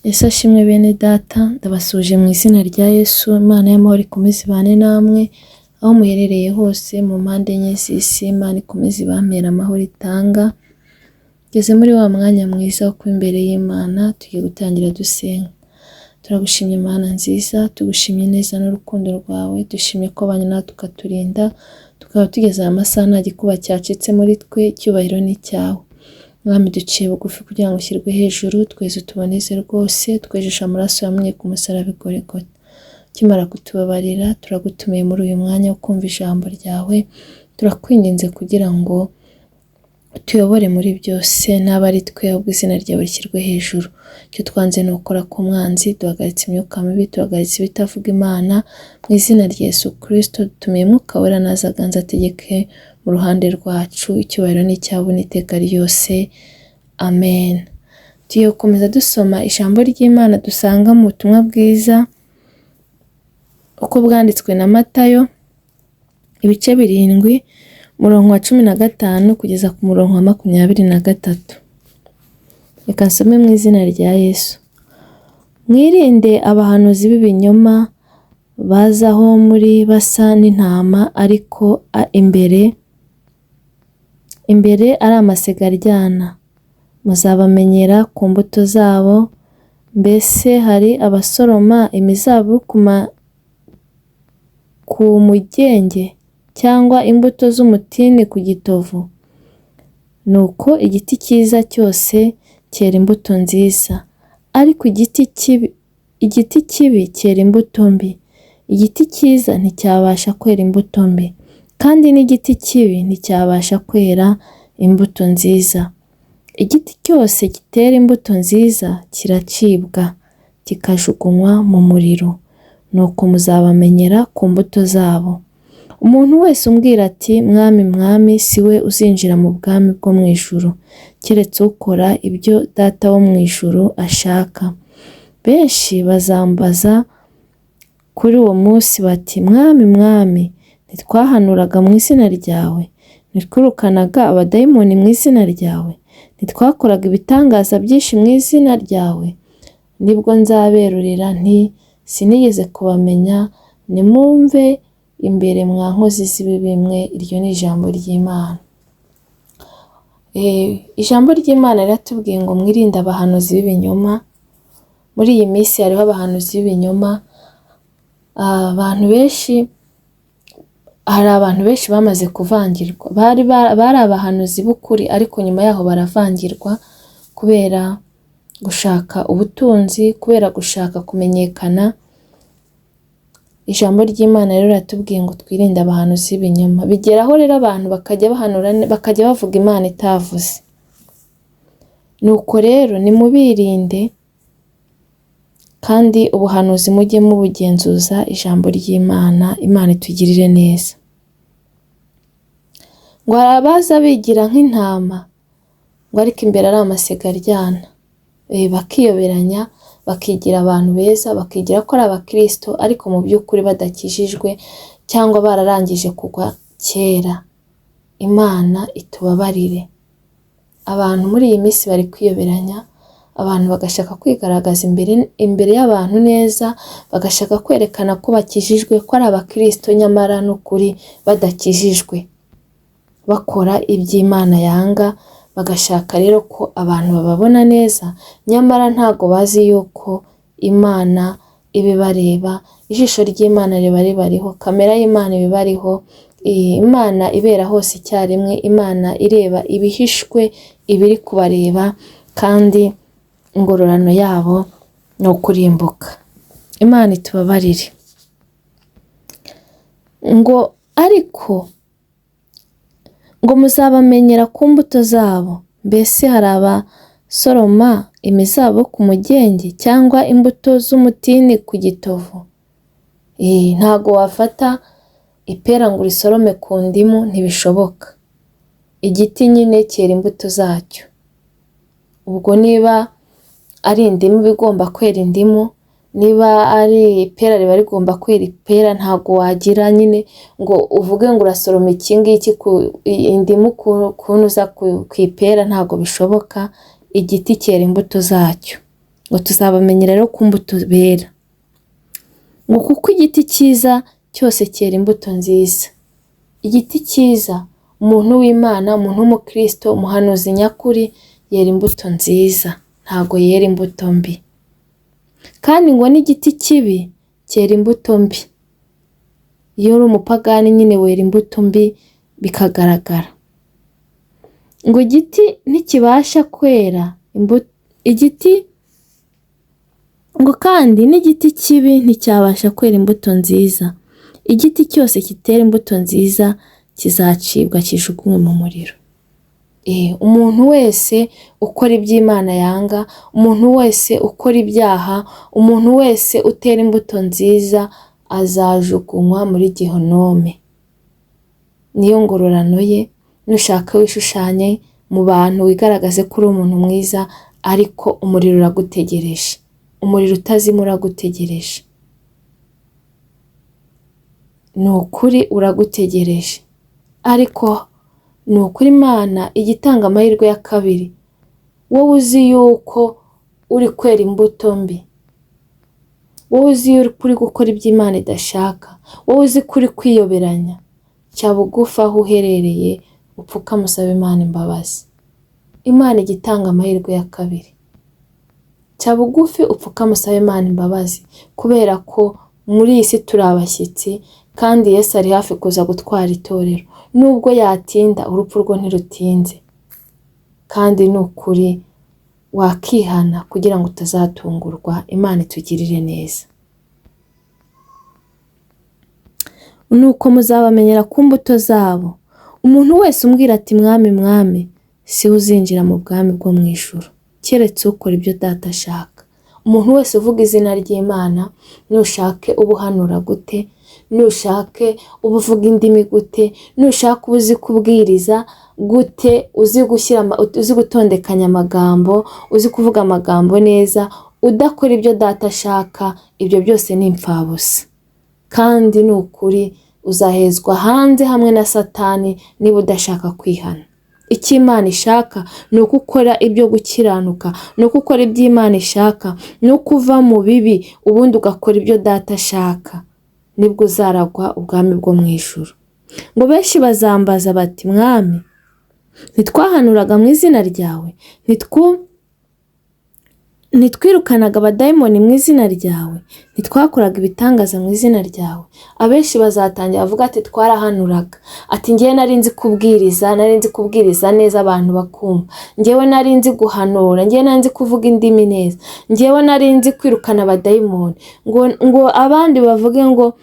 Yesu ashimwe bene data, ndabasuhuje mu izina rya Yesu, Imana y'amahoro ikomeze ibane namwe, aho muherereye hose mu mpande enye z'isi, Imana ikomeze ibampere amahoro itanga. Tugeze muri wa mwanya mwiza wo kuba imbere y'Imana, tugiye gutangira dusenga. Turagushimye Mana nziza, tugushimye neza n'urukundo rwawe, dushimye ko wabanye natwe ukaturinda, tukaba tugeze aya masaha nta gikuba cyacitse muri twe, icyubahiro ni icyawe. Mwami duciye bugufi kugira ngo ushyirwe hejuru, twese utuboneze rwose, twejeshe amaraso yamenye ku musaraba i Golgotha. Ukimara kutubabarira, turagutumiye muri uyu mwanya wo kumva ijambo ryawe, turakwinginze kugira ngo utuyobore muri byose, n'aba ari twe ahubwo izina ryawe rishyirwe hejuru. Icyo twanze ni ukora k'umwanzi, duhagaritse imyuka mibi, duhagaritse ibitavuga Imana, mu izina rya Yesu Kristo dutumiye Mwuka Wera naza aganze ategeke mu ruhande rwacu, icyubahiro ni icyawe n'iteka ryose, amen. Tugiye gukomeza dusoma ijambo ry'Imana dusanga mu butumwa bwiza uko bwanditswe na Matayo, ibice 7, umurongo wa 15 kugeza ku murongo wa 23. Reka nsome mu izina rya Yesu. Mwirinde abahanuzi b'ibinyoma baza aho muri basa n'intama, ariko imbere ari amasega aryana. Muzabamenyera ku mbuto zabo. Mbese hari abasoroma imizabibu ku mugenge cyangwa imbuto z'umutini ku gitovu? Nuko igiti cyiza cyose cyera imbuto nziza, ariko igiti kibi cyera imbuto mbi. Igiti cyiza nticyabasha kwera imbuto mbi, kandi n'igiti kibi nticyabasha kwera imbuto nziza. Igiti cyose gitera imbuto nziza kiracibwa, kikajugunywa mu muriro. Nuko muzabamenyera ku mbuto zabo. Umuntu wese umbwira ati Mwami, Mwami, si we uzinjira mu bwami bwo mu ijuru, keretse ukora ibyo Data wo mu ijuru ashaka. Benshi bazambaza kuri uwo munsi bati Mwami, Mwami, ntitwahanuraga mu izina ryawe? Ntitwirukanaga abadayimoni mu izina ryawe? Ntitwakoraga ibitangaza byinshi mu izina ryawe? Nibwo nzaberurira nti sinigeze kubamenya, nimumve imbere mwa nkozi z'ibibi mwe. Iryo ni ijambo ry'Imana. Ijambo ry'Imana riratubwiye ngo mwirinde abahanuzi b'ibinyoma. Muri iyi minsi hariho abahanuzi b'ibinyoma, abantu benshi, hari abantu benshi bamaze kuvangirwa. Bari abahanuzi b'ukuri, ariko nyuma yaho baravangirwa kubera gushaka ubutunzi, kubera gushaka kumenyekana. Ijambo ry'Imana rero riratubwiye ngo twirinde abahanuzi b'ibinyoma. Bigeraho rero abantu bakajya bahanura, bakajya bavuga Imana itavuze. Nuko rero nimubirinde, kandi ubuhanuzi mujye mubugenzuza ijambo ry'Imana. Imana itugirire neza. Ngo hari abaza bigira nk'intama, ngo ariko imbere ari amasega aryana. Bakiyoberanya, bakigira abantu beza, bakigira ko ari abakristo, ariko mu by'ukuri badakijijwe cyangwa bararangije kugwa kera. Imana itubabarire. Abantu muri iyi minsi bari kwiyoberanya, abantu bagashaka kwigaragaza imbere y'abantu neza, bagashaka kwerekana ko bakijijwe, ko ari abakristo, nyamara n'ukuri badakijijwe, bakora iby'Imana yanga, bagashaka rero ko abantu bababona neza, nyamara ntago bazi yuko Imana ibibareba, ijisho ry'Imana riba ribariho, kamera y'Imana ibibariho, Imana ibera hose icyarimwe, Imana ireba ibihishwe, ibiri kubareba, kandi ingororano yabo ni ukurimbuka. Imana itubabarire. Ngo ariko ngo muzabamenyera ku mbuto zabo. Mbese hari abasoroma imizabibu ku mugenge cyangwa imbuto z'umutini ku gitovu? Ntago wafata ipera ngo urisorome ku ndimu, ntibishoboka. Igiti nyine cyera imbuto zacyo. Ubwo niba ari indimu bigomba kwera indimu, niba ari ipera riba rigomba kwera ipera, ntago wagira nyine ngo uvuge ngo urasoroma iki ngiki ku indimu kunuza ku ipera, ntago bishoboka. Igiti cyera imbuto zacyo. Ngo tuzabamenyera rero ku mbuto bera. Ngo kuko igiti cyiza cyose cyera imbuto nziza. Igiti cyiza, umuntu w'Imana, umuntu w'umukristo, umuhanuzi nyakuri yera imbuto nziza, ntago yera imbuto mbi. Kandi ngo n'igiti kibi cyera imbuto mbi. Iyo uri umupagani nyine wera imbuto mbi bikagaragara. Ngo igiti ntikibasha kwera imbuto, igiti ngo kandi n'igiti kibi nticyabasha kwera imbuto nziza. Igiti cyose kitera imbuto nziza kizacibwa kijugunywe mu muriro. Umuntu wese ukora ibyo Imana yanga, umuntu wese ukora ibyaha, umuntu wese utera imbuto nziza azajugunywa muri gihonome. Niyo ngororano ye. Nushaka wishushanye mu bantu wigaragaze ko uri umuntu mwiza, ariko umuriro uragutegereje. Umuriro utazima uragutegereje. Ni ukuri uragutegereje. Ariko ni ukuri Imana ijya itanga amahirwe ya kabiri. Wowe uzi yuko uri kwera imbuto mbi, wowe uzi yuko uri gukora ibyo Imana idashaka, wowe uzi ko uri kwiyoberanya, ca bugufi aho uherereye upfukame usabe Imana imbabazi. Imana ijya itanga amahirwe ya kabiri. Ca bugufi upfukame usabe Imana imbabazi, kubera ko muri iyi si turi abashyitsi kandi Yesu ari hafi kuza gutwara itorero. Nubwo yatinda, urupfu rwo ntirutinze. Kandi ni ukuri wakihana kugira ngo utazatungurwa. Imana itugirire neza. Nuko muzabamenyera ku mbuto zabo. Umuntu wese umbwira ati mwami mwami, si we uzinjira mu bwami bwo mu ijuru, keretse ukora ibyo data ashaka. Umuntu wese uvuga izina ry'Imana, nushake ubuhanura gute, nushake uba uvuga indimi gute, nushake uba uzi kubwiriza gute, uzi gushyira, uzi gutondekanya amagambo, uzi kuvuga amagambo neza, udakora ibyo data ashaka, ibyo byose ni imfabusa. Kandi ni ukuri uzahezwa hanze hamwe na Satani niba udashaka kwihana. Icyo Imana ishaka ni uko ukora ibyo gukiranuka, ni uko ukora ibyo Imana ishaka, ni uko uva mu bibi ubundi ugakora ibyo data ashaka, nibwo uzaragwa ubwami bwo mu ijuru. Ngo benshi bazambaza bati mwami, ntitwahanuraga mu izina ryawe, ntitwirukanaga abadayimoni mu izina ryawe, ntitwakoraga ibitangaza mu izina ryawe. Abenshi bazatangira bavuga ati twarahanuraga, ati ngewe nari nzi kubwiriza, nari nzi kubwiriza neza abantu bakumva, ngewe nari nzi guhanura, ngewe nari nzi kuvuga indimi neza, ngewe nari nzi kwirukana abadayimoni. Ngo abandi bavuge ngo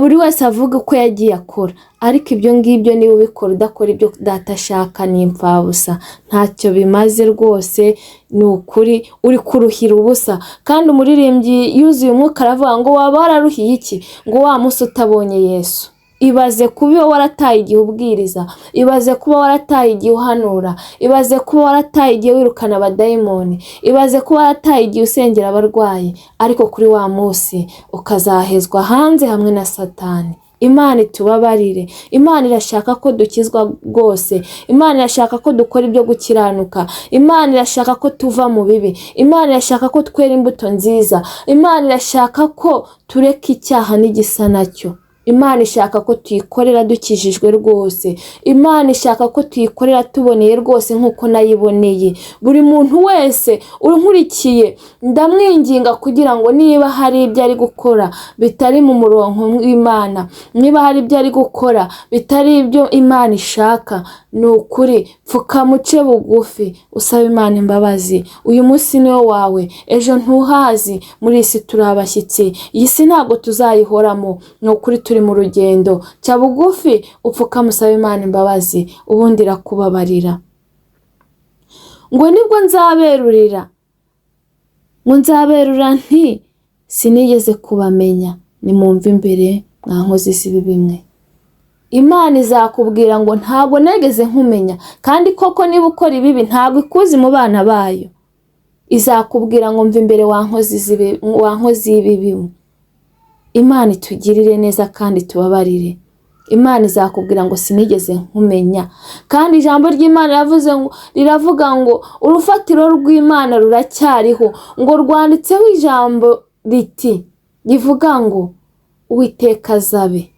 buri wese avuge uko yagiye akora, ariko ibyo ngibyo niba ubikora udakora ibyo data ashaka ni imfabusa, ntacyo bimaze rwose. Ni ukuri uri kuruhira ubusa. Kandi umuririmbyi yuzuye umwuka aravuga ngo waba wararuhiye iki, ngo wa munsi utabonye Yesu. Ibaze kuba warataye igihe ubwiriza, ibaze kuba warataye igihe uhanura, ibaze kuba warataye igihe wirukana abadayimoni, ibaze kuba warataye igihe usengera abarwayi, ariko kuri wa munsi ukazahezwa hanze hamwe na Satani. Imana itubabarire. Imana irashaka ko dukizwa rwose. Imana irashaka ko dukora ibyo gukiranuka. Imana irashaka ko tuva mu bibi. Imana irashaka ko twera imbuto nziza. Imana irashaka ko tureka icyaha n'igisa nacyo. Imana ishaka ko tuyikorera dukijijwe rwose. Imana ishaka ko tuyikorera tuboneye rwose nk'uko nayiboneye. Buri muntu wese unkurikiye ndamwinginga kugira ngo niba hari ibyo ari gukora bitari mu murongo w'Imana, niba hari ibyo ari gukora bitari ibyo Imana ishaka, ni ukuri pfukama uce bugufi usaba Imana imbabazi. Uyu munsi niwo wawe, ejo ntuhazi. Muri iyi si turi abashyitsi, iyi si ntabwo tuzayihoramo, ni ukuri turi mu rugendo. Ca bugufi upfukame usaba Imana imbabazi, ubundi irakubabarira. Ngo nibwo nzaberurira, ngo nzaberura nti sinigeze kubamenya, nimumve imbere mwa nkozi z'ibibi mwe. Imana izakubwira ngo ntabwo nigeze nkumenya, kandi koko niba ukora ibibi ntabwo ikuzi mu bana bayo. Izakubwira ngo mva imbere wa nkozi y'ibibi mwe. Imana itugirire neza kandi tubabarire. Imana izakubwira ngo sinigeze nkumenya. Kandi ijambo ry'Imana riravuga ngo urufatiro rw'Imana ruracyariho, ngo rwanditseho ijambo riti rivuga ngo Uwiteka azabe.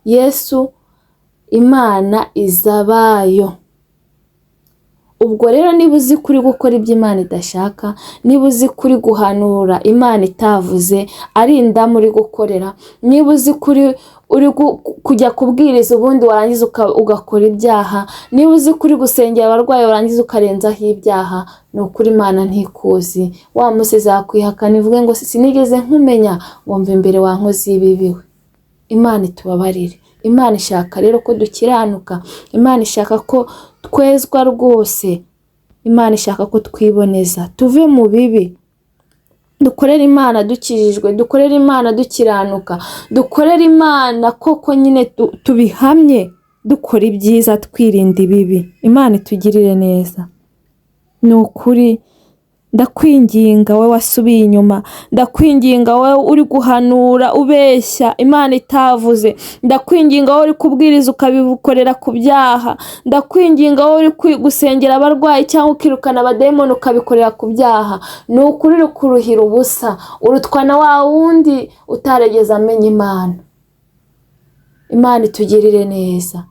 Yesu Imana izabayo. Ubwo rero niba uzi ko uri gukora ibyo Imana idashaka, niba uzi ko uri guhanura Imana itavuze, ari indamu uri gukorera, niba uzi ko uri kujya kubwiriza ubundi warangiza ugakora ibyaha, niba uzi ko uri gusengera abarwayi warangiza ukarenzaho ibyaha, ni ukuri Imana ntikuzi. Wa munsi izakwihakana ivuge ngo sinigeze nkumenya, ngo mva imbere wa nkozi y'ibibi we. Imana itubabarire. Imana ishaka rero ko dukiranuka, Imana ishaka ko twezwa rwose, Imana ishaka ko twiboneza, tuve mu bibi, dukorere Imana dukijijwe, dukorere Imana dukiranuka, dukorere Imana koko nyine tubihamye, dukora ibyiza twirinda ibibi. Imana itugirire neza. Ni ukuri ndakwinginga wowe wasubiye inyuma, ndakwinginga wowe uri guhanura ubeshya Imana itavuze, ndakwinginga wowe uri kubwiriza ukabikorera ku byaha, ndakwinginga wowe uri gusengera abarwayi cyangwa ukirukana abadayimoni ukabikorera ku byaha. Ni ukuri uri kuruhira ubusa, urutwa na wa wundi utaregeze amenya Imana. Imana itugirire neza.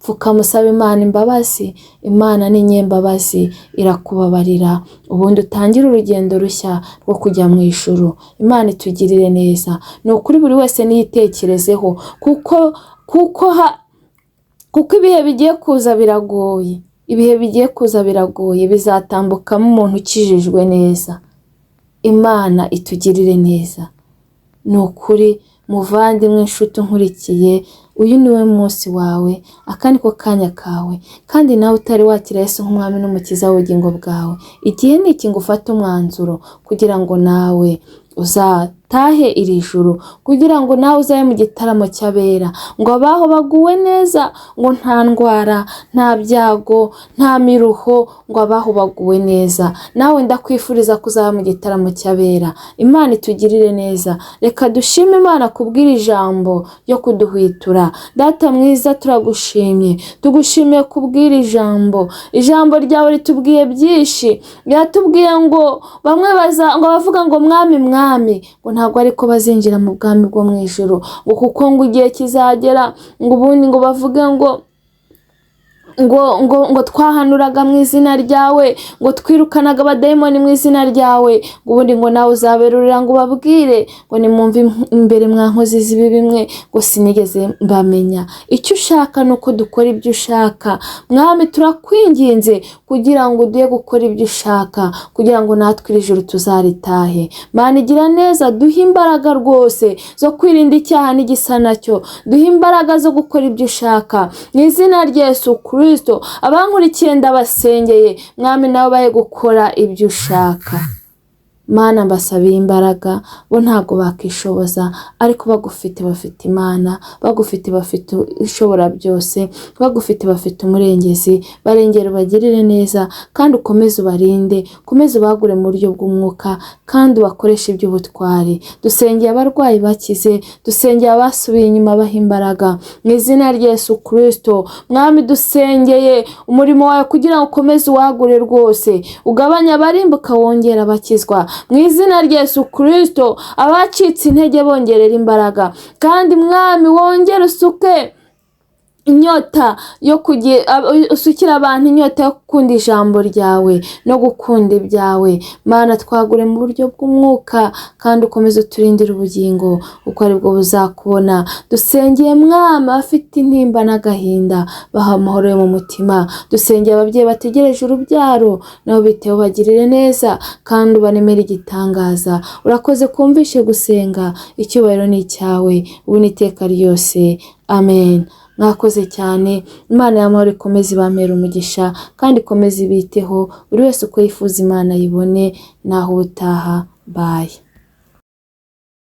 Pfukama usaba Imana imbabazi, Imana ni nyembabazi irakubabarira, ubundi utangire urugendo rushya rwo kujya mu ijuru. Imana itugirire neza. Ni ukuri buri wese niyitekerezeho, kuko ibihe bigiye kuza biragoye, ibihe bigiye kuza biragoye, bizatambukamo umuntu ukijijwe neza. Imana itugirire neza. Ni ukuri muvandimwe, inshuti nkurikiye, uyu niwe munsi wawe, aka niko kanya kawe, kandi nawe utari wakira Yesu nk'umwami n'umukiza w'ubugingo bwawe, igihe ni iki ngo ufate umwanzuro kugira ngo nawe uzatahe iri juru, kugira ngo nawe uzabe mu gitaramo cy'abera, ngo abaho baguwe neza, ngo nta ndwara, nta byago, nta miruho, ngo abaho baguwe neza. Nawe ndakwifuriza kuzaba mu gitaramo cy'abera. Imana itugirire neza. Reka dushime Imana kubw'iri jambo ryo kuduhwitura. Data mwiza, turagushimye, tugushimiye kubw'iri jambo. Ijambo ryawe ritubwiye byinshi, riratubwiye ngo bamwe baza ngo bavuga ngo mwami mwami, ngo ntabwo ariko bazinjira mu bwami bwo mu ijuru, ngo kuko ngo igihe kizagera ngo ubundi ngo bavuge ngo ngo ngo ngo twahanuraga mu izina ryawe, ngo twirukanaga abadayimoni mu izina ryawe, ngo ubundi ngo nawe uzaberurira ngo ubabwire ngo nimwumve imbere mwa nkozi z'ibibi mwe, ngo sinigeze mbamenya. Icyo ushaka ni uko dukora ibyo ushaka. Mwami, turakwinginze kugira ngo uduhe gukora ibyo ushaka, kugira ngo natwe iri juru tuzaritahe. Mana igira neza, duhe imbaraga rwose zo kwirinda icyaha n'igisa nacyo, duhe imbaraga zo gukora ibyo ushaka mu izina rya Yesu Kristo. Abankurikiye ndabasengeye, Mwami, nawe bahe gukora ibyo ushaka. Mana, mbasabiye imbaraga, bo ntabwo bakishoboza, ariko bagufite bafite Imana, bagufite bafite ishobora byose, bagufite bafite umurengezi. Barengera ubagirire neza, kandi ukomeze ubarinde, ukomeze ubagure mu buryo bw'umwuka, kandi ubakoreshe iby'ubutwari. Dusengeye abarwayi bakize, dusengeye abasubiye inyuma baha imbaraga mu izina rya Yesu Kristo. Mwami, dusengeye umurimo wawe kugira ngo ukomeze uwagure rwose, ugabanye abarimbuka wongera abakizwa mu izina rya Yesu Kristo. Abacitse intege bongerera imbaraga, kandi Mwami wongere usuke inyota yo kugira, usukira abantu inyota yo gukunda ijambo ryawe no gukunda ibyawe. Mana, twagure mu buryo bw'umwuka, kandi ukomeze uturindire ubugingo uko aribwo buzakubona. Dusengeye Mwami abafite intimba n'agahinda, baha amahoro yo mu mutima. Dusengeye ababyeyi bategereje urubyaro, nabo biteho bagirire neza, kandi ubaremere igitangaza. Urakoze kumvishe gusenga, icyubahiro ni icyawe ubu n'iteka ryose. Amen. Mwakoze cyane. Imana y'amahoro ikomeze ibamere umugisha, kandi ikomeze ibiteho, buri wese uko yifuza Imana ayibone. Naho ubutaha, bayi.